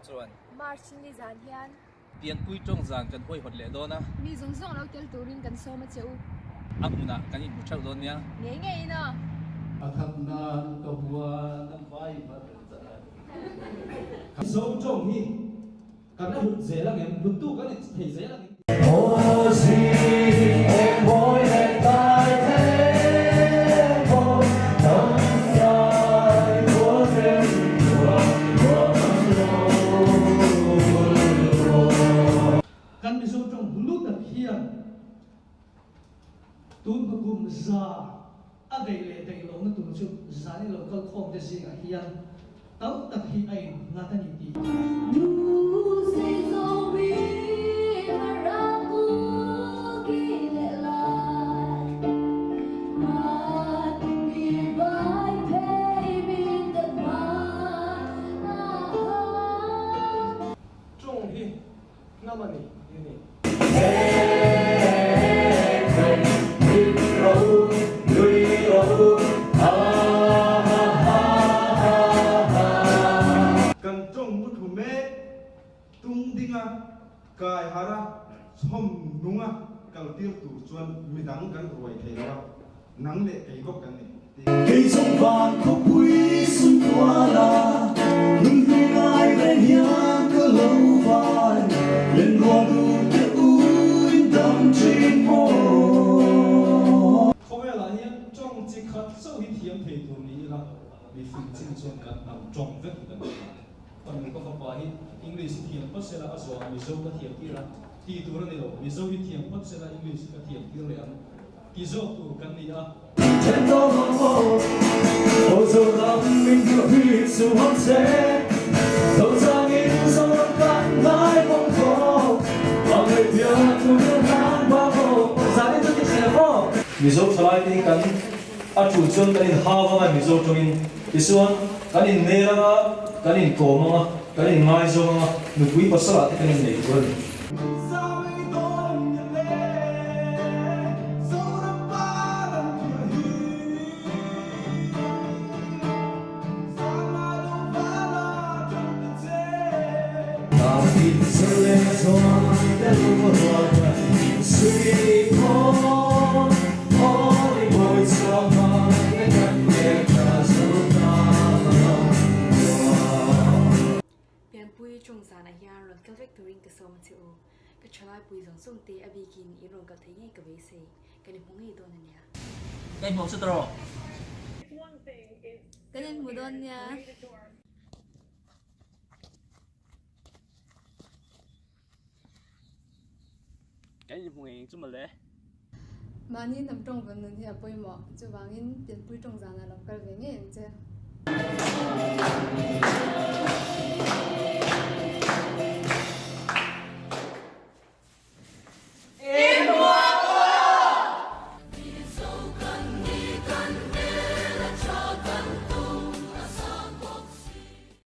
chuan. March ni zan hian. Pianpui tawng zan kan huaihawt leh dawn a. Mi zawng zawng lo tel turin kan sawm a che u. A hmunah kan inhmu theuh dawn nia. Ngei ngeiin aw. A khat nan ka huan a vai vat zan. Mizo tawng hi Kan la hlut zel ang em? Hluttu kan in thei zel ang em? Kan Mizo tawng hlu tak hian tun hnukum za a daih leh daih lohna tur chu zan i lo kal khawm te zingah hian tam tak hi a in nghat a ni tih. Tawng hi hnam a ni tih a ni. Kan tawng muthu mek tung dinga kai har a chhawm nunga kal tir tur chuan midang kan ruai thei lo a, nang leh kei bawk kan ni. Kei zawng van khawpui sun tuala nun hlui ngai reng hian ka lo vai len rual duh teh u in dam thin maw. Khawvelah hian tawng chi khat chauh hi thiam thei tur ni ila mi fing chin chuan kan hnam tawng vek hi kan ni a. Fanu ka fapa hi English hi thiam phawt sela a zawhah Mizo ka thiam tir a, ti tur a ni lo, Mizo hi thiam phawt sela English hi ka thiam tir leh ang ti zawk tur kan ni a. Mizo thalai te hi kan a tul chuan kan in hau anga Mizo tawngin tichuan kan in nel anga kan in kawm anga kan in ngaizawng anga nupui pasal ah te kan in nei tur a ni. Pianpui chung zanah hian rawn kal vek turin ka sawm a che u. Ka thalai pui zawng zawng te a bikin in rawn kal thei ngei ka beisei. Kan inhmu ngei dawn a nia. Ka inhmuh chu tawh. Kan inhmu dawn nia. Kan inhmu ngei chu mawle. Mahni hnam tawng vawn nun hi a pawimawh. Chuvangin pianpui tawng zanah lo kal ve ngei ang che.